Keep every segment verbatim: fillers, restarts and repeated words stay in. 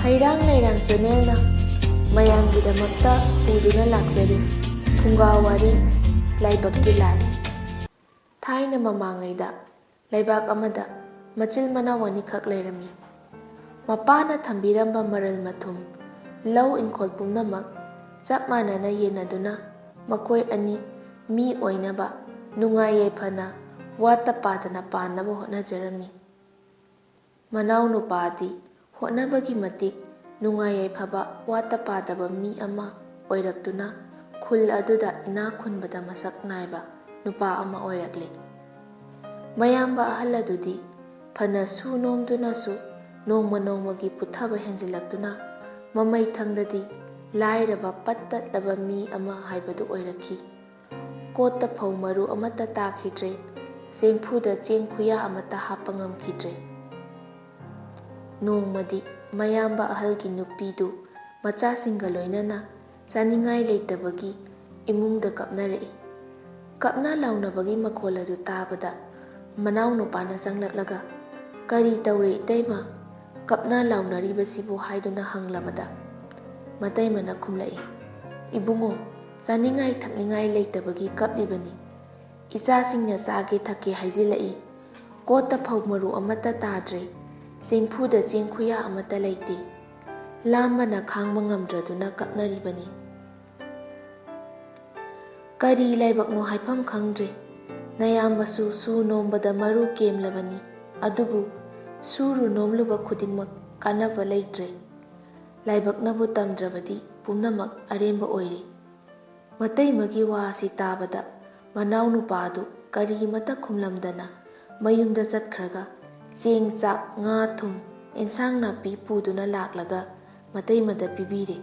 ꯍꯩꯔꯥꯡ ꯂꯩꯔꯥꯡ ꯆꯦꯅꯦꯜꯅ ꯃꯌꯥꯝꯒꯤꯗꯃꯛꯇ ꯄꯨꯗꯨꯅ ꯂꯥꯛꯆꯔꯤ ꯐꯨꯡꯒꯥ ꯋꯥꯔꯤ ꯂꯥꯏꯕꯛꯀꯤ ꯂꯥꯏ꯫ ꯊꯥꯏꯅ ꯃꯃꯥꯡꯉꯩꯗ ꯂꯩꯕꯥꯛ ꯑꯃꯗ ꯃꯆꯤꯜ ꯃꯅꯥꯎ ꯑꯅꯤꯈꯛ ꯂꯩꯔꯝꯃꯤ꯫ ꯃꯄꯥꯅ ꯊꯝꯕꯤꯔꯝꯕ ꯃꯔꯜ ꯃꯊꯨꯝ, ꯂꯧ ꯏꯪꯈꯣꯜ ꯄꯨꯝꯅꯃꯛ ꯆꯞ ꯃꯥꯟꯅꯅ ꯌꯦꯟꯅꯗꯨꯅ ꯃꯈꯣꯏ ꯑꯅꯤ ꯃꯤ ꯑꯣꯏꯅꯕ ꯅꯨꯡꯉꯥꯏ ꯌꯥꯏꯐꯅ ꯋꯥꯠꯇ ꯄꯥꯗꯅ ꯄꯥꯟꯅꯕ ꯍꯣꯠꯅꯖꯔꯝꯃꯤ꯫ ꯃꯅꯥꯎ ꯅꯨꯄꯥꯗꯤ ꯍꯣꯠꯅꯕꯒꯤ ꯃꯇꯤꯛ ꯅꯨꯡꯉꯥꯏ ꯌꯥꯏꯐꯕ ꯋꯥꯠꯇ ꯄꯥꯗꯕ ꯃꯤ ꯑꯃ ꯑꯣꯏꯔꯛꯇꯨꯅ ꯈꯨꯜ ꯑꯗꯨꯗ ꯏꯅꯥꯛ ꯈꯨꯟꯕꯗ ꯃꯁꯛ ꯅꯥꯏꯕ ꯅꯨꯄꯥ ꯑꯃ ꯑꯣꯏꯔꯛꯂꯤ꯫ ꯃꯌꯥꯝꯕ ꯑꯍꯜ ꯑꯗꯨꯗꯤ ꯐꯅ ꯁꯨ ꯅꯣꯝꯗꯨꯅꯁꯨ ꯅꯣꯡꯃ ꯅꯣꯡꯃꯒꯤ ꯄꯨꯊꯕ ꯍꯦꯟꯖꯤꯜꯂꯛꯇꯨꯅ ꯃꯃꯩ ꯊꯪꯗꯗꯤ ꯂꯥꯏꯔꯕ ꯄꯠ ꯇꯠꯂꯕ ꯃꯤ ꯑꯃ ꯍꯥꯏꯕꯗꯨ ꯑꯣꯏꯔꯛꯈꯤ꯫ ꯀꯣꯠꯇ ꯐꯧ ꯃꯔꯨ ꯑꯃꯠꯇ ꯇꯥꯈꯤꯗ꯭ꯔꯦ, ꯆꯦꯡꯐꯨꯗ ꯆꯦꯡ ꯈꯨꯌꯥ ꯑꯃꯠꯇ ꯍꯥꯞꯄ ꯉꯝꯈꯤꯗ꯭ꯔꯦ꯫ ꯅꯣꯡꯃꯗꯤ ꯃꯌꯥꯝꯕ ꯑꯍꯜꯒꯤ ꯅꯨꯄꯤꯗꯨ ꯃꯆꯥꯁꯤꯡꯒ ꯂꯣꯏꯅꯅ ꯆꯥꯅꯤꯡꯉꯥꯏ ꯂꯩꯇꯕꯒꯤ ꯏꯃꯨꯡꯗ ꯀꯞꯅꯔꯛꯏ꯫ ꯀꯞꯅ ꯂꯥꯎꯅꯕꯒꯤ ꯃꯈꯣꯜ ꯑꯗꯨ ꯇꯥꯕꯗ ꯃꯅꯥꯎ ꯅꯨꯄꯥꯅ ꯆꯪꯂꯛꯂꯒ, "ꯀꯔꯤ ꯇꯧꯔꯦ ꯏꯇꯩꯃ? ꯀꯞꯅ ꯂꯥꯎꯅꯔꯤꯕꯁꯤꯕꯨ?" ꯍꯥꯏꯗꯨꯅ ꯍꯪꯂꯕꯗ ꯃꯇꯩꯃꯅ ꯈꯨꯝꯂꯛꯏ, "ꯏꯕꯨꯡꯉꯣ, ꯆꯥꯅꯤꯡꯉꯥꯏ ꯊꯛꯅꯤꯡꯉꯥꯏ ꯂꯩꯇꯕꯒꯤ ꯀꯞꯂꯤꯕꯅꯤ꯫ ꯏꯆꯥꯁꯤꯡꯅ ꯆꯥꯒꯦ ꯊꯛꯀꯦ ꯍꯥꯏꯖꯤꯜꯂꯛꯏ꯫ ꯀꯣꯠꯇ ꯐꯧ ꯃꯔꯨ ꯑꯃꯠꯇ ꯇꯥꯗ꯭ꯔꯦ꯫ ꯆꯦꯡꯐꯨꯗ ꯆꯦꯡ ꯈꯨꯌꯥ ꯑꯃꯠꯇ ꯂꯩꯇꯦ꯫ ꯂꯥꯝꯕꯅ ꯈꯥꯡꯕ ꯉꯝꯗ꯭ꯔꯗꯨꯅ ꯀꯞꯅꯔꯤꯕꯅꯤ꯫ ꯀꯔꯤ ꯂꯥꯏꯕꯛꯅꯣ ꯍꯥꯏꯐꯝ ꯈꯪꯗ꯭ꯔꯦ꯫ ꯅꯌꯥꯝꯕꯁꯨ ꯁꯨ ꯅꯣꯝꯕꯗ ꯃꯔꯨ ꯀꯦꯝꯂꯕꯅꯤ, ꯑꯗꯨꯕꯨ ꯁꯨꯔꯨ ꯅꯣꯝꯂꯨꯕ ꯈꯨꯗꯤꯡꯃꯛ ꯀꯥꯟꯅꯕ ꯂꯩꯇ꯭ꯔꯦ꯫ ꯂꯥꯏꯕꯛꯅꯕꯨ ꯇꯝꯗ꯭ꯔꯕꯗꯤ ꯄꯨꯝꯅꯃꯛ ꯑꯔꯦꯝꯕ ꯑꯣꯏꯔꯦ꯫" ꯃꯇꯩꯃꯒꯤ ꯋꯥ ꯑꯁꯤ ꯇꯥꯕꯗ ꯃꯅꯥꯎ ꯅꯨꯄꯥ ꯑꯗꯨ ꯀꯔꯤꯃꯠꯇ ꯈꯨꯝꯂꯝꯗꯅ ꯃꯌꯨꯝꯗ ꯆꯠꯈ꯭ꯔꯒ ꯆꯦꯡ, ꯆꯥꯛ, ꯉꯥ, ꯊꯨꯝ, ꯑꯦꯟꯁꯥꯡ ꯅꯥꯄꯤ ꯄꯨꯗꯨꯅ ꯂꯥꯛꯂꯒ ꯃꯇꯩꯃꯗ ꯄꯤꯕꯤꯔꯦ꯫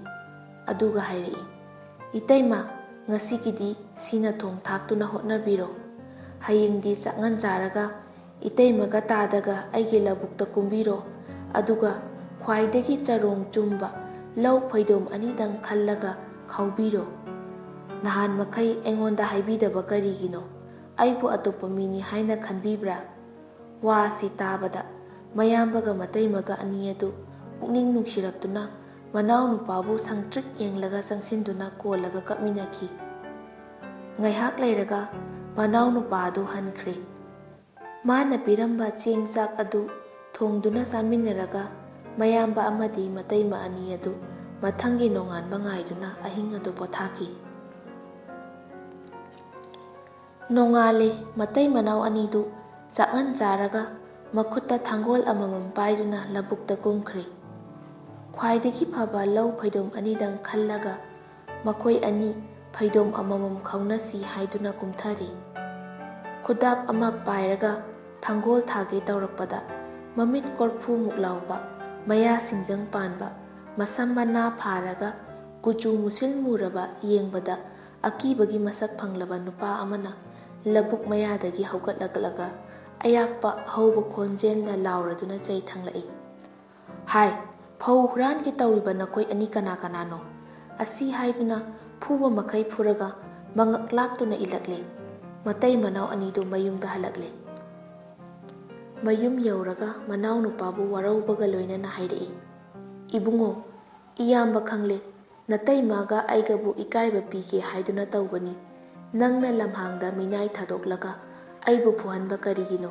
ꯑꯗꯨꯒ ꯍꯥꯏꯔꯛꯏ, "ꯏꯇꯩꯃ, ꯉꯁꯤꯒꯤꯗꯤ ꯁꯤꯅ ꯊꯣꯡ ꯊꯥꯛꯇꯨꯅ ꯍꯣꯠꯅꯕꯤꯔꯣ꯫ ꯍꯌꯦꯡꯗꯤ ꯆꯥꯛꯉꯟ ꯆꯥꯔꯒ ꯏꯇꯩꯃꯒ ꯇꯥꯗꯒ ꯑꯩꯒꯤ ꯂꯧꯕꯨꯛꯇ ꯀꯨꯝꯕꯤꯔꯣ꯫ ꯑꯗꯨꯒ ꯈ꯭ꯋꯥꯏꯗꯒꯤ ꯆꯔꯣꯡ ꯆꯨꯝꯕ ꯂꯧ ꯐꯩꯗꯣꯝ ꯑꯅꯤꯗꯪ ꯈꯜꯂꯒ ꯈꯥꯎꯕꯤꯔꯣ꯫ ꯅꯍꯥꯟ ꯃꯈꯩ ꯑꯩꯉꯣꯟꯗ ꯍꯥꯏꯕꯤꯗꯕ ꯀꯔꯤꯒꯤꯅꯣ? ꯑꯩꯕꯨ ꯑꯇꯣꯞꯄ ꯃꯤꯅꯤ ꯍꯥꯏꯅ ꯈꯟꯕꯤꯕ꯭ꯔꯥ?" ꯋꯥ ꯑꯁꯤ ꯇꯥꯕꯗ ꯃꯌꯥꯝꯕꯒ ꯃꯇꯩꯃꯒ ꯑꯅꯤ ꯑꯗꯨ ꯄꯨꯛꯅꯤꯡ ꯅꯨꯡꯁꯤꯔꯛꯇꯨꯅ ꯃꯅꯥꯎꯅꯨꯄꯥꯕꯨ ꯁꯪꯇ꯭ꯔꯤꯛ ꯌꯦꯡꯂꯒ ꯆꯪꯁꯤꯟꯗꯨꯅ ꯀꯣꯜꯂꯒ ꯀꯞꯃꯤꯟꯅꯈꯤ꯫ ꯉꯥꯏꯍꯥꯛ ꯂꯩꯔꯒ ꯃꯅꯥꯎꯅꯨꯄꯥ ꯑꯗꯨ ꯍꯟꯈ꯭ꯔꯦ꯫ ꯃꯥꯅ ꯄꯤꯔꯝꯕ ꯆꯦꯡ ꯆꯥꯛ ꯑꯗꯨ ꯊꯣꯡꯗꯨꯅ ꯆꯥꯃꯤꯟꯅꯔꯒ ꯃꯌꯥꯝꯕ ꯑꯃꯗꯤ ꯃꯇꯩꯃ ꯑꯅꯤ ꯑꯗꯨ ꯃꯊꯪꯒꯤ ꯅꯣꯡꯉꯥꯟꯕ ꯉꯥꯏꯗꯨꯅ ꯑꯍꯤꯡ ꯑꯗꯨ ꯄꯣꯊꯥꯈꯤ꯫ ꯅꯣꯡꯉꯥꯜꯂꯦ꯫ ꯃꯇꯩ ꯃꯅꯥꯎ ꯑꯅꯤꯗꯨ ꯆꯥꯛꯉꯟ ꯆꯥꯔꯒ ꯃꯈꯨꯠꯇ ꯊꯥꯡꯒꯣꯜ ꯑꯃꯃꯝ ꯄꯥꯏꯗꯨꯅ ꯂꯧꯕꯨꯛꯇ ꯀꯨꯝꯈ꯭ꯔꯦ꯫ ꯈ꯭ꯋꯥꯏꯗꯒꯤ ꯐꯕ ꯂꯧ ꯐꯩꯗꯣꯝ ꯑꯅꯤꯗꯪ ꯈꯜꯂꯒ ꯃꯈꯣꯏ ꯑꯅꯤ ꯐꯩꯗꯣꯝ ꯑꯃꯃꯝ ꯈꯥꯎꯅꯁꯤ ꯍꯥꯏꯗꯨꯅ ꯀꯨꯝꯊꯔꯦ꯫ ꯈꯨꯗꯥꯞ ꯑꯃ ꯄꯥꯏꯔꯒ ꯊꯥꯡꯒꯣꯜ ꯊꯥꯒꯦ ꯇꯧꯔꯛꯄꯗ ꯃꯃꯤꯠ ꯀꯣꯔꯐꯨꯃꯨꯛ ꯂꯥꯎꯕ, ꯃꯌꯥ ꯁꯤꯡꯖꯪ ꯄꯥꯟꯕ, ꯃꯁꯝ ꯃꯅꯥ ꯐꯥꯔꯒ ꯀꯨꯆꯨ ꯃꯨꯁꯤꯜ ꯃꯨꯔꯕ, ꯌꯦꯡꯕꯗ ꯑꯀꯤꯕꯒꯤ ꯃꯁꯛ ꯐꯪꯂꯕ ꯅꯨꯄꯥ ꯑꯃꯅ ꯂꯧꯕꯨꯛ ꯃꯌꯥꯗꯒꯤ ꯍꯧꯒꯠꯂꯛꯂꯒ ꯑꯌꯥꯛꯄ ꯍꯧꯕ ꯈꯣꯟꯖꯦꯜꯅ ꯂꯥꯎꯔꯗꯨꯅ ꯆꯩ ꯊꯥꯡꯂꯛꯏ꯫ "ꯍꯥꯏ, ꯐꯧ ꯍꯨꯔꯥꯟꯒꯦ ꯇꯧꯔꯤꯕ ꯅꯈꯣꯏ ꯑꯅꯤ ꯀꯅꯥ ꯀꯅꯥꯅꯣ?" ꯑꯁꯤ ꯍꯥꯏꯗꯨꯅ ꯐꯨꯕ ꯃꯈꯩ ꯐꯨꯔꯒ ꯃꯉꯛ ꯂꯥꯛꯇꯨꯅ ꯏꯜꯂꯛꯂꯦ꯫ ꯃꯇꯩ ꯃꯅꯥꯎ ꯑꯅꯤꯗꯨ ꯃꯌꯨꯝꯗ ꯍꯜꯂꯛꯂꯦ꯫ ꯃꯌꯨꯝ ꯌꯧꯔꯒ ꯃꯅꯥꯎꯅꯨꯄꯥꯕꯨ ꯋꯥꯔꯧꯕꯒ ꯂꯣꯏꯅꯅ ꯍꯥꯏꯔꯛꯏ, "ꯏꯕꯨꯡꯉꯣ, ꯏꯌꯥꯝꯕ ꯈꯪꯂꯦ, ꯅꯇꯩꯃꯒ ꯑꯩꯒꯕꯨ ꯏꯀꯥꯏꯕ ꯄꯤꯒꯦ ꯍꯥꯏꯗꯨꯅ ꯇꯧꯕꯅꯤ꯫ ꯅꯪꯅ ꯂꯝꯍꯥꯡꯗ ꯃꯤꯅꯥꯏ ꯊꯥꯗꯣꯛꯂꯒ ꯑꯩꯕꯨ ꯐꯨꯍꯟꯕ ꯀꯔꯤꯒꯤꯅꯣ?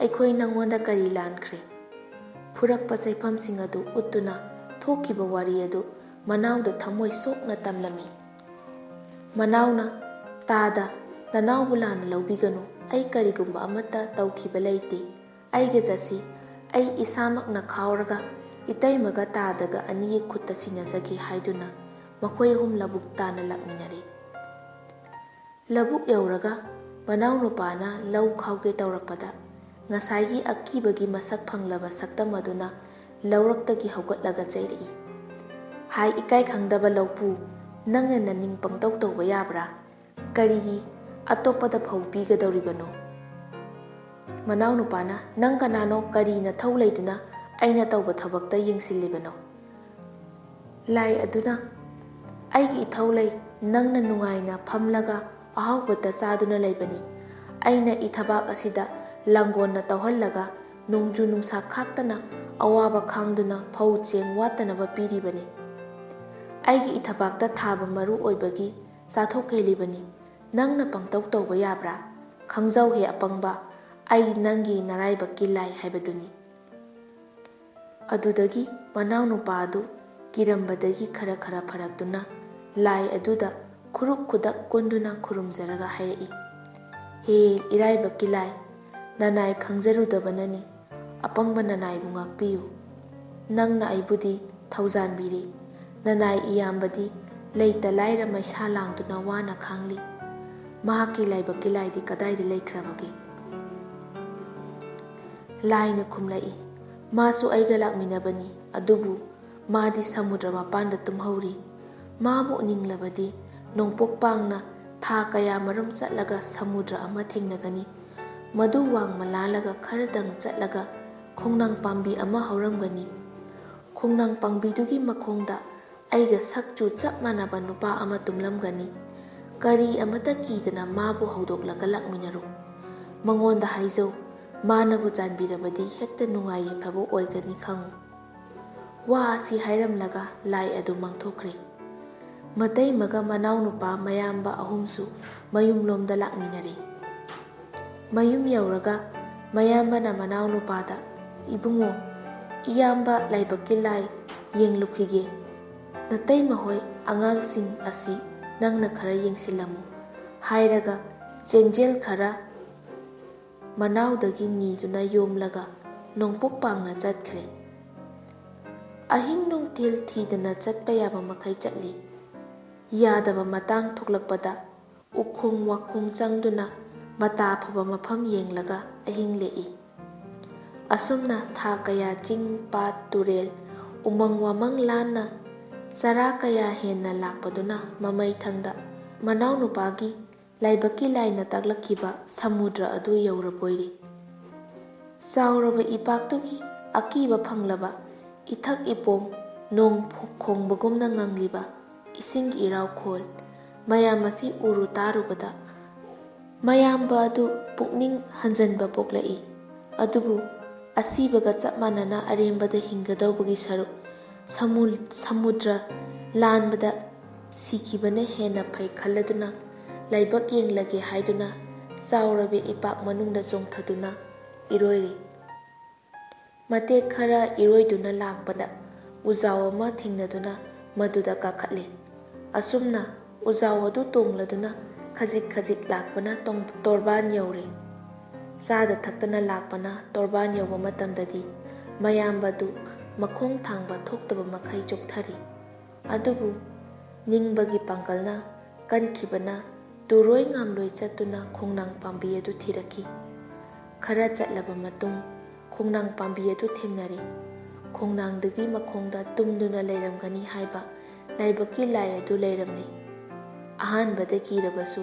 ꯑꯩꯈꯣꯏ ꯅꯪꯉꯣꯟꯗ ꯀꯔꯤ ꯂꯥꯟꯈ꯭ꯔꯦ?" ꯐꯨꯔꯛꯄ ꯆꯩꯐꯝꯁꯤꯡ ꯑꯗꯨ ꯎꯠꯇꯨꯅ ꯊꯣꯛꯈꯤꯕ ꯋꯥꯔꯤ ꯑꯗꯨ ꯃꯅꯥꯎꯗ ꯊꯃꯣꯏ ꯁꯣꯛꯅ ꯇꯝꯂꯝꯃꯤ꯫ ꯃꯅꯥꯎꯅ, "ꯇꯥꯗ, ꯅꯅꯥꯎꯕꯨ ꯂꯥꯟꯅ ꯂꯧꯕꯤꯒꯅꯨ꯫ ꯑꯩ ꯀꯔꯤꯒꯨꯝꯕ ꯑꯃꯠꯇ ꯇꯧꯈꯤꯕ ꯂꯩꯇꯦ꯫ ꯑꯩꯒ ꯆꯠꯁꯤ꯫ ꯑꯩ ꯏꯁꯥꯃꯛꯅ ꯈꯥꯎꯔꯒ ꯏꯇꯩꯃꯒ ꯇꯥꯗꯒ ꯑꯅꯤꯒꯤ ꯈꯨꯠꯇ ꯁꯤꯟꯅꯖꯒꯦ" ꯍꯥꯏꯗꯨꯅ ꯃꯈꯣꯏ ꯑꯍꯨꯝ ꯂꯧꯕꯨꯛ ꯇꯥꯅ ꯂꯥꯛꯃꯤꯟꯅꯔꯦ꯫ ꯂꯧꯕꯨꯛ ꯌꯧꯔꯒ ꯃꯅꯥꯎꯅꯨꯄꯥꯅ ꯂꯧ ꯈꯥꯎꯒꯦ ꯇꯧꯔꯛꯄꯗ ꯉꯁꯥꯏꯒꯤ ꯑꯀꯤꯕꯒꯤ ꯃꯁꯛ ꯐꯪꯂꯕ ꯁꯛꯇꯝ ꯑꯗꯨꯅ ꯂꯧꯔꯛꯇꯒꯤ ꯍꯧꯒꯠꯂꯒ ꯆꯩꯔꯛꯏ, "ꯍꯥꯏ, ꯏꯀꯥꯏ ꯈꯪꯗꯕ ꯂꯧꯄꯨ, ꯅꯪꯅ ꯅꯅꯤꯡ ꯄꯪꯇꯧ ꯇꯧꯕ ꯌꯥꯕ꯭ꯔꯥ? ꯀꯔꯤꯒꯤ ꯑꯇꯣꯞꯄꯗ ꯐꯧ ꯄꯤꯒꯗꯧꯔꯤꯕꯅꯣ?" ꯃꯅꯥꯎꯅꯨꯄꯥꯅ, "ꯅꯪ ꯀꯅꯥꯅꯣ? ꯀꯔꯤ ꯅꯊꯧ ꯂꯩꯗꯨꯅ ꯑꯩꯅ ꯇꯧꯕ ꯊꯕꯛꯇ ꯌꯦꯡꯁꯤꯜꯂꯤꯕꯅꯣ?" ꯂꯥꯏ ꯑꯗꯨꯅ, "ꯑꯩꯒꯤ ꯏꯊꯧ ꯂꯩ꯫ ꯅꯪꯅ ꯅꯨꯡꯉꯥꯏꯅ ꯐꯝꯂꯒ ꯑꯍꯥꯎꯕꯇ ꯆꯥꯗꯨꯅ ꯂꯩꯕꯅꯤ꯫ ꯑꯩꯅ ꯏꯊꯕꯥꯛ ꯑꯁꯤꯗ ꯂꯥꯡꯒꯣꯟꯅ ꯇꯧꯍꯜꯂꯒ ꯅꯣꯡꯖꯨ ꯅꯨꯡꯁꯥ ꯈꯥꯛꯇꯅ ꯑꯋꯥꯕ ꯈꯥꯡꯗꯨꯅ ꯐꯧ ꯆꯦꯡ ꯋꯥꯠꯇꯅꯕ ꯄꯤꯔꯤꯕꯅꯤ꯫ ꯑꯩꯒꯤ ꯏꯊꯕꯥꯛꯇ ꯊꯥꯕ ꯃꯔꯨ ꯑꯣꯏꯕꯒꯤ ꯆꯥꯊꯣꯛ ꯍꯦꯜꯂꯤꯕꯅꯤ꯫ ꯅꯪꯅ ꯄꯪꯇꯧ ꯇꯧꯕ ꯌꯥꯕ꯭ꯔꯥ? ꯈꯪꯖꯧꯍꯦ ꯑꯄꯪꯕ, ꯑꯩ ꯅꯪꯒꯤ ꯅꯔꯥꯏꯕꯛꯀꯤ ꯂꯥꯏ ꯍꯥꯏꯕꯗꯨꯅꯤ꯫ ꯑꯗꯨꯗꯒꯤ ꯃꯅꯥꯎꯅꯨꯄꯥ ꯑꯗꯨ ꯀꯤꯔꯝꯕꯗꯒꯤ ꯈꯔ ꯈꯔ ꯐꯔꯛꯇꯨꯅ ꯂꯥꯏ ꯑꯗꯨꯗ ꯈꯨꯔꯨꯛ ꯈꯨꯗꯛ ꯀꯨꯟꯗꯨꯅ ꯈꯨꯔꯨꯝꯖꯔꯒ ꯍꯥꯏꯔꯛꯏ, "ꯍꯦ ꯏꯔꯥꯏꯕꯛꯀꯤ ꯂꯥꯏ, ꯅꯅꯥꯏ ꯈꯪꯖꯔꯨꯗꯕꯅꯅꯤ꯫ ꯑꯄꯪꯕ ꯅꯅꯥꯏꯕꯨ ꯉꯥꯛꯄꯤꯌꯨ꯫ ꯅꯪꯅ ꯑꯩꯕꯨꯗꯤ ꯊꯧꯖꯥꯟꯕꯤꯔꯤ꯫ ꯅꯅꯥꯏ ꯏꯌꯥꯝꯕꯗꯤ ꯂꯩꯇ ꯂꯥꯏꯔ ꯃꯩꯁꯥ ꯂꯥꯡꯗꯨꯅ ꯋꯥꯅ ꯈꯥꯡꯂꯤ꯫ ꯃꯍꯥꯛꯀꯤ ꯂꯥꯏꯕꯛꯀꯤ ꯂꯥꯏꯗꯤ ꯀꯗꯥꯏꯗ ꯂꯩꯈ꯭ꯔꯕꯒꯦ?" ꯂꯥꯏꯅ ꯈꯨꯝꯂꯛꯏ, "ꯃꯥꯁꯨ ꯑꯩꯒ ꯂꯥꯛꯃꯤꯟꯅꯕꯅꯤ, ꯑꯗꯨꯕꯨ ꯃꯥꯗꯤ ꯁꯃꯨꯗ꯭ꯔ ꯃꯄꯥꯟꯗ ꯇꯨꯝꯍꯧꯔꯤ꯫ ꯃꯥꯕꯨ ꯎꯅꯤꯡꯂꯕꯗꯤ ꯅꯣꯡꯄꯣꯛ ꯄꯥꯡꯅ ꯊꯥ ꯀꯌꯥ ꯃꯔꯨꯝ ꯆꯠꯂꯒ ꯁꯃꯨꯗ꯭ꯔ ꯑꯃ ꯊꯦꯡꯅꯒꯅꯤ꯫ ꯃꯗꯨ ꯋꯥꯡꯃ ꯂꯥꯜꯂꯒ ꯈꯔꯗꯪ ꯆꯠꯂꯒ ꯈꯣꯡꯅꯥꯡ ꯄꯥꯝꯕꯤ ꯑꯃ ꯍꯧꯔꯝꯒꯅꯤ꯫ ꯈꯣꯡꯅꯥꯡ ꯄꯥꯝꯕꯤꯗꯨꯒꯤ ꯃꯈꯣꯡꯗ ꯑꯩꯒ ꯁꯛꯆꯨ ꯆꯞ ꯃꯥꯟꯅꯕ ꯅꯨꯄꯥ ꯑꯃ ꯇꯨꯝꯂꯝꯒꯅꯤ꯫ ꯀꯔꯤ ꯑꯃꯠꯇ ꯀꯤꯗꯅ ꯃꯥꯕꯨ ꯍꯧꯗꯣꯛꯂꯒ ꯂꯥꯛꯃꯤꯟꯅꯔꯨ꯫ ꯃꯉꯣꯟꯗ ꯍꯥꯏꯖꯧ, ꯃꯥꯅꯕꯨ ꯆꯥꯟꯕꯤꯔꯕꯗꯤ ꯍꯦꯛꯇ ꯅꯨꯡꯉꯥꯏ ꯌꯥꯏꯐꯕ ꯑꯣꯏꯒꯅꯤ ꯈꯪꯉꯨ꯫" ꯋꯥ ꯑꯁꯤ ꯍꯥꯏꯔꯝꯂꯒ ꯂꯥꯏ ꯑꯗꯨ ꯃꯥꯡꯊꯣꯛꯈ꯭ꯔꯦ꯫ ꯃꯇꯩꯃꯒ ꯃꯅꯥꯎꯅꯨꯄꯥ ꯃꯌꯥꯝꯕ ꯑꯍꯨꯝꯁꯨ ꯃꯌꯨꯝꯂꯣꯝꯗ ꯂꯥꯛꯃꯤꯟꯅꯔꯦ꯫ ꯃꯌꯨꯝ ꯌꯧꯔꯒ ꯃꯌꯥꯝꯕꯅ ꯃꯅꯥꯎꯅꯨꯄꯥꯗ, "ꯏꯕꯨꯡꯉꯣ, ꯏꯌꯥꯝꯕ ꯂꯥꯏꯕꯛꯀꯤ ꯂꯥꯏ ꯌꯦꯡꯂꯨꯈꯤꯒꯦ꯫ ꯅꯇꯩꯃ ꯍꯣꯏ ꯑꯉꯥꯡꯁꯤꯡ ꯑꯁꯤ ꯅꯪꯅ ꯈꯔ ꯌꯦꯡꯁꯤꯜꯂꯝꯃꯨ" ꯍꯥꯏꯔꯒ ꯆꯦꯡꯖꯦꯜ ꯈꯔ ꯃꯅꯥꯎꯗꯒꯤ ꯅꯤꯗꯨꯅ ꯌꯣꯝꯂꯒ ꯅꯣꯡꯄꯣꯛ ꯄꯥꯡꯅ ꯆꯠꯈ꯭ꯔꯦ꯫ ꯑꯍꯤꯡ ꯅꯨꯡꯊꯤꯜ ꯊꯤꯗꯅ ꯆꯠꯄ ꯌꯥꯕ ꯃꯈꯩ ꯆꯠꯂꯤ꯫ ꯌꯥꯗꯕ ꯃꯇꯥꯡ ꯊꯣꯛꯂꯛꯄꯗ ꯎꯈꯣꯡ ꯋꯥꯈꯣꯡ ꯆꯪꯗꯨꯅ ꯃꯇꯥ ꯐꯕ ꯃꯐꯝ ꯌꯦꯡꯂꯒ ꯑꯍꯤꯡ ꯂꯦꯛꯏ꯫ ꯑꯁꯨꯝꯅ ꯊꯥ ꯀꯌꯥ ꯆꯤꯡ, ꯄꯥꯠ, ꯇꯨꯔꯦꯜ, ꯎꯃꯪ ꯋꯥꯃꯪ ꯂꯥꯟꯅ ꯆꯔꯥ ꯀꯌꯥ ꯍꯦꯟꯅ ꯂꯥꯛꯄꯗꯨꯅ ꯃꯃꯩꯊꯪꯗ ꯃꯅꯥꯎꯅꯨꯄꯥꯒꯤ ꯂꯥꯏꯕꯛꯀꯤ ꯂꯥꯏꯅ ꯇꯥꯛꯂꯛꯈꯤꯕ ꯁꯃꯨꯗ꯭ꯔ ꯑꯗꯨ ꯌꯧꯔꯕꯣꯏꯔꯦ꯫ ꯆꯥꯎꯔꯕ ꯏꯄꯥꯛꯇꯨꯒꯤ ꯑꯀꯤꯕ ꯐꯪꯂꯕ ꯏꯊꯛ ꯏꯄꯣꯝ, ꯅꯣꯡ ꯈꯣꯡꯕꯒꯨꯝꯅ ꯉꯪꯂꯤꯕ ꯏꯁꯤꯡꯒꯤ ꯏꯔꯥꯎꯈꯣꯜ ꯃꯌꯥꯝ ꯑꯁꯤ ꯎꯔꯨ ꯇꯥꯔꯨꯕꯗ ꯃꯌꯥꯝꯕ ꯑꯗꯨ ꯄꯨꯛꯅꯤꯡ ꯍꯟꯖꯟꯕ ꯄꯣꯛꯂꯛꯏ꯫ ꯑꯗꯨꯕꯨ ꯑꯁꯤꯕꯒ ꯆꯞ ꯃꯥꯟꯅꯅ ꯑꯔꯦꯝꯕꯗ ꯍꯤꯡꯒꯗꯧꯕꯒꯤ ꯁꯔꯨꯛ ꯁꯃꯨ-, ꯁꯃꯨꯗ꯭ꯔ ꯂꯥꯟꯕꯗ ꯁꯤꯈꯤꯕꯅ ꯍꯦꯟꯅ ꯐꯩ ꯈꯜꯂꯗꯨꯅ ꯂꯥꯏꯕꯛ ꯌꯦꯡꯂꯒꯦ ꯍꯥꯏꯗꯨꯅ ꯆꯥꯎꯔꯕ ꯏꯄꯥꯛ ꯃꯅꯨꯡꯗ ꯆꯣꯡꯊꯗꯨꯅ ꯏꯔꯣꯏꯔꯤ꯫ ꯃꯇꯦꯛ ꯈꯔ ꯏꯔꯣꯏꯗꯨꯅ ꯂꯥꯛꯄꯗ ꯎꯖꯥꯎ ꯑꯃ ꯊꯦꯡꯅꯗꯨꯅ ꯃꯗꯨꯗ ꯀꯥꯈꯠꯂꯤ꯫ ꯑꯁꯨꯝꯅ ꯎꯖꯥꯎ ꯑꯗꯨ ꯇꯣꯡꯂꯗꯨꯅ ꯈꯖꯤꯛ ꯈꯖꯤꯛ ꯂꯥꯛꯄꯅ ꯇꯣꯡ-, ꯇꯣꯔꯕꯥꯟ ꯌꯧꯔꯦ꯫ ꯆꯥꯗ ꯊꯛꯇꯅ ꯂꯥꯛꯄꯅ ꯇꯣꯔꯕꯥꯟ ꯌꯧꯕ ꯃꯇꯝꯗꯗꯤ ꯃꯌꯥꯝꯕꯗꯨ ꯃꯈꯣꯡ ꯊꯥꯡꯕ ꯊꯣꯛꯇꯕ ꯃꯈꯩ ꯆꯣꯛꯊꯔꯤ꯫ ꯑꯗꯨꯕꯨ ꯅꯤꯡꯕꯒꯤ ꯄꯥꯡꯒꯜꯅ ꯀꯟꯈꯤꯕꯅ ꯇꯨꯔꯣꯏ ꯉꯥꯝꯂꯣꯏ ꯆꯠꯇꯨꯅ ꯈꯣꯡꯅꯥꯡ ꯄꯥꯝꯕꯤ ꯑꯗꯨ ꯊꯤꯔꯛꯈꯤ꯫ ꯈꯔ ꯆꯠꯂꯕ ꯃꯇꯨꯡ ꯈꯣꯡꯅꯥꯡ ꯄꯥꯝꯕꯤ ꯑꯗꯨ ꯊꯦꯡꯅꯔꯦ꯫ ꯈꯣꯡꯅꯥꯡꯗꯨꯒꯤ ꯃꯈꯣꯡꯗ ꯇꯨꯝꯗꯨꯅ ꯂꯩꯔꯝꯒꯅꯤ ꯍꯥꯏꯕ ꯂꯥꯏꯕꯛꯀꯤ ꯂꯥꯏ ꯑꯗꯨ ꯂꯩꯔꯝꯂꯦ꯫ ꯑꯍꯥꯟꯕꯗ ꯀꯤꯔꯕꯁꯨ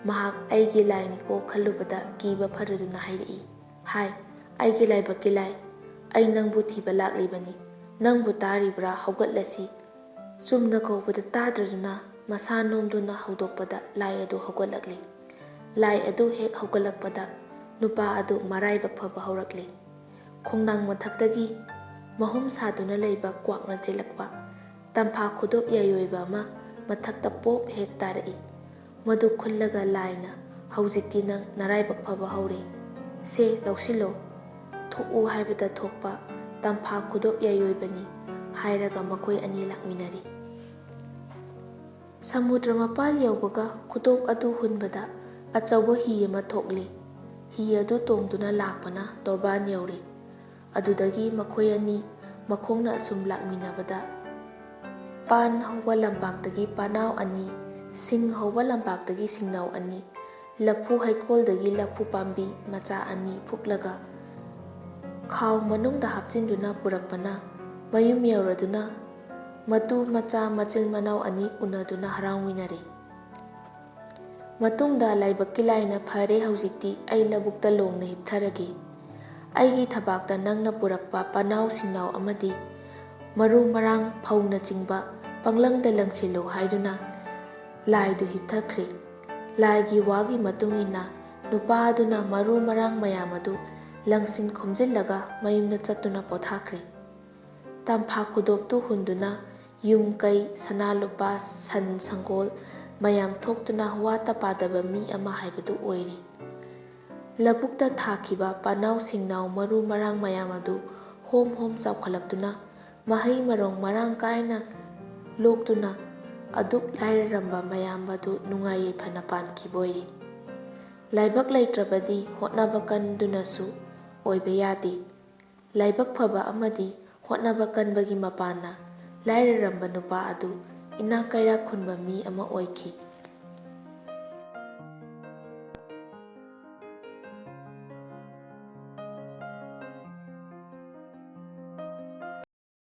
ꯃꯍꯥꯛ ꯑꯩꯒꯤ ꯂꯥꯏꯅꯤꯀꯣ ꯈꯜꯂꯨꯕꯗ ꯀꯤꯕ ꯐꯔꯗꯨꯅ ꯍꯥꯏꯔꯛꯏ, "ꯍꯥꯏ, ꯑꯩꯒꯤ ꯂꯥꯏꯕꯛꯀꯤ ꯂꯥꯏ, ꯑꯩ ꯅꯪꯕꯨ ꯊꯤꯕ ꯂꯥꯛꯂꯤꯕꯅꯤ꯫ ꯅꯪꯕꯨ ꯇꯥꯔꯤꯕ꯭ꯔꯥ? ꯍꯧꯒꯠꯂꯁꯤ꯫" ꯆꯨꯝꯅ ꯀꯧꯕꯗ ꯇꯥꯗ꯭ꯔꯗꯨꯅ ꯃꯁꯥ ꯅꯣꯝꯗꯨꯅ ꯍꯧꯗꯣꯛꯄꯗ ꯂꯥꯏ ꯑꯗꯨ ꯍꯧꯒꯠꯂꯛꯂꯤ꯫ ꯂꯥꯏ ꯑꯗꯨ ꯍꯦꯛ ꯍꯧꯒꯠꯂꯛꯄꯗ ꯅꯨꯄꯥ ꯑꯗꯨ ꯃꯔꯥꯏꯕꯛ ꯐꯕ ꯍꯧꯔꯛꯂꯤ꯫ ꯈꯣꯡꯅꯥꯡ ꯃꯊꯛꯇꯒꯤ ꯃꯍꯨꯝ ꯁꯥꯗꯨꯅ ꯂꯩꯕ ꯀ꯭ꯋꯥꯛꯅ ꯆꯦꯜꯂꯛꯄ ꯇꯝꯐꯥ ꯈꯨꯗꯣꯞ ꯌꯥꯏꯑꯣꯏꯕ ꯑꯃ ꯃꯊꯛꯇ ꯄꯣꯞ ꯍꯦꯛ ꯇꯥꯔꯛꯏ꯫ ꯃꯗꯨ ꯈꯨꯜꯂꯒ ꯂꯥꯏꯅ, "ꯍꯧꯖꯤꯛꯇꯤ ꯅꯪ ꯅꯔꯥꯏꯕꯛ ꯐꯕ ꯍꯧꯔꯦ꯫ ꯁꯦ, ꯂꯧꯁꯤꯜꯂꯣ꯫ ꯊꯣꯛꯎ ꯍꯥꯏꯕꯗ ꯊꯣꯛꯄ ꯇꯝꯐꯥ ꯈꯨꯗꯣꯞ ꯌꯥꯏꯑꯣꯏꯕꯅꯤ," ꯍꯥꯏꯔꯒ ꯃꯈꯣꯏ ꯑꯅꯤ ꯂꯥꯛꯃꯤꯟꯅꯔꯤ꯫ ꯁꯃꯨꯗ꯭ꯔ ꯃꯄꯥꯜ ꯌꯧꯕꯒ ꯈꯨꯗꯣꯞ ꯑꯗꯨ ꯍꯨꯟꯕꯗ ꯑꯆꯧꯕ ꯍꯤ ꯑꯃ ꯊꯣꯛꯂꯤ꯫ ꯍꯤ ꯑꯗꯨ ꯇꯣꯡꯗꯨꯅ ꯂꯥꯛꯄꯅ ꯇꯣꯔꯕꯥꯟ ꯌꯧꯔꯦ꯫ ꯑꯗꯨꯗꯒꯤ ꯃꯈꯣꯏ ꯑꯅꯤ ꯃꯈꯣꯡꯅ ꯑꯁꯨꯝ ꯂꯥꯛꯃꯤꯟꯅꯕꯗ, ꯄꯥꯟ ꯍꯧꯕ ꯂꯝꯄꯥꯛꯇꯒꯤ ꯄꯥꯅꯥꯎ ꯑꯅꯤ, ꯁꯤꯡ ꯍꯧꯕ ꯂꯝꯄꯥꯛꯇꯒꯤ ꯁꯤꯡꯅꯥꯎ ꯑꯅꯤ, ꯂꯐꯨ ꯍꯩꯀꯣꯜꯗꯒꯤ ꯂꯐꯨ ꯄꯥꯝꯕꯤ ꯃꯆꯥ ꯑꯅꯤ ꯐꯨꯛꯂꯒ ꯈꯥꯎ ꯃꯅꯨꯡꯗ ꯍꯥꯞꯆꯤꯟꯗꯨꯅ ꯄꯨꯔꯛꯄꯅ ꯃꯌꯨꯝ ꯌꯧꯔꯗꯨꯅ ꯃꯇꯨ ꯃꯆꯥ ꯃꯆꯤꯟ ꯃꯅꯥꯎ ꯑꯅꯤ ꯎꯅꯗꯨꯅ ꯍꯔꯥꯎꯃꯤꯟꯅꯔꯦ꯫ ꯃꯇꯨꯡꯗ ꯂꯥꯏꯕꯛꯀꯤ ꯂꯥꯏꯅ, "ꯐꯔꯦ, ꯍꯧꯖꯤꯛꯇꯤ ꯑꯩ ꯂꯧꯕꯨꯛꯇ ꯂꯣꯡꯅ ꯍꯤꯞꯊꯔꯒꯦ꯫ ꯑꯩꯒꯤ ꯊꯕꯥꯛꯇ ꯅꯪꯅ ꯄꯨꯔꯛꯄ ꯄꯅꯥꯎ ꯁꯤꯡꯅꯥꯎ ꯑꯃꯗꯤ ꯃꯔꯨ ꯃꯔꯥꯡ ꯐꯧꯅꯆꯤꯡꯕ ꯄꯪꯂꯪꯗ ꯂꯪꯁꯤꯜꯂꯨ" ꯍꯥꯏꯗꯨꯅ ꯂꯥꯏꯗꯨ ꯍꯤꯞꯊꯈ꯭ꯔꯦ꯫ ꯂꯥꯏꯒꯤ ꯋꯥꯒꯤ ꯃꯇꯨꯡ ꯏꯟꯅ ꯅꯨꯄꯥ ꯑꯗꯨꯅ ꯃꯔꯨ ꯃꯔꯥꯡ ꯃꯌꯥꯝ ꯑꯗꯨ ꯂꯪꯁꯤꯟ ꯈꯣꯝꯖꯤꯜꯂꯒ ꯃꯌꯨꯝꯗ ꯆꯠꯇꯨꯅ ꯄꯣꯊꯥꯈ꯭ꯔꯦ꯫ ꯇꯝꯐꯥ ꯈꯨꯗꯣꯞꯇꯨ ꯍꯨꯟꯗꯨꯅ ꯌꯨꯝ ꯀꯩ, ꯁꯅꯥ ꯂꯨꯄꯥ, ꯁꯟ ꯁꯪꯒꯣꯜ ꯃꯌꯥꯝ ꯊꯣꯛꯇꯨꯅ ꯋꯥꯠꯇ ꯄꯥꯗꯕ ꯃꯤ ꯑꯃ ꯍꯥꯏꯕꯗꯨ ꯑꯣꯏꯔꯦ꯫ ꯂꯧꯕꯨꯛꯇ ꯊꯥꯈꯤꯕ ꯄꯥꯅꯥꯎ ꯁꯤꯡꯅꯥꯎ ꯃꯔꯨ ꯃꯔꯥꯡ ꯃꯌꯥꯝ ꯑꯗꯨ ꯍꯣꯝ ꯍꯣꯝ ꯆꯥꯎꯈꯠꯂꯛꯇꯨꯅ ꯃꯍꯩ ꯃꯔꯣꯡ ꯃꯔꯥꯡ ꯀꯥꯏꯅ ꯂꯣꯛꯇꯨꯅ ꯑꯗꯨꯛ ꯂꯥꯏꯔꯔꯝꯕ ꯃꯌꯥꯝ ꯑꯗꯨ ꯅꯨꯡꯉꯥꯏ ꯌꯥꯏꯐꯅ ꯄꯥꯟꯈꯤꯕ ꯑꯣꯏꯔꯤ꯫ ꯂꯥꯏꯕꯛ ꯂꯩꯇ꯭ꯔꯕꯗꯤ ꯍꯣꯠꯅꯕ ꯀꯟꯗꯨꯅꯁꯨ ꯑꯣꯏꯕ ꯌꯥꯗꯦ꯫ ꯂꯥꯏꯕꯛ ꯐꯕ ꯑꯃꯗꯤ ꯍꯣꯠꯅꯕ ꯀꯟꯕꯒꯤ ꯃꯄꯥꯟꯅ ꯂꯥꯏꯔꯔꯝꯕ ꯅꯨꯄꯥ ꯑꯗꯨ ꯏꯅꯥꯛ ꯀꯩꯔꯥꯛ ꯈꯨꯟꯕ ꯃꯤ ꯑꯃ ꯑꯣꯏꯈꯤ꯫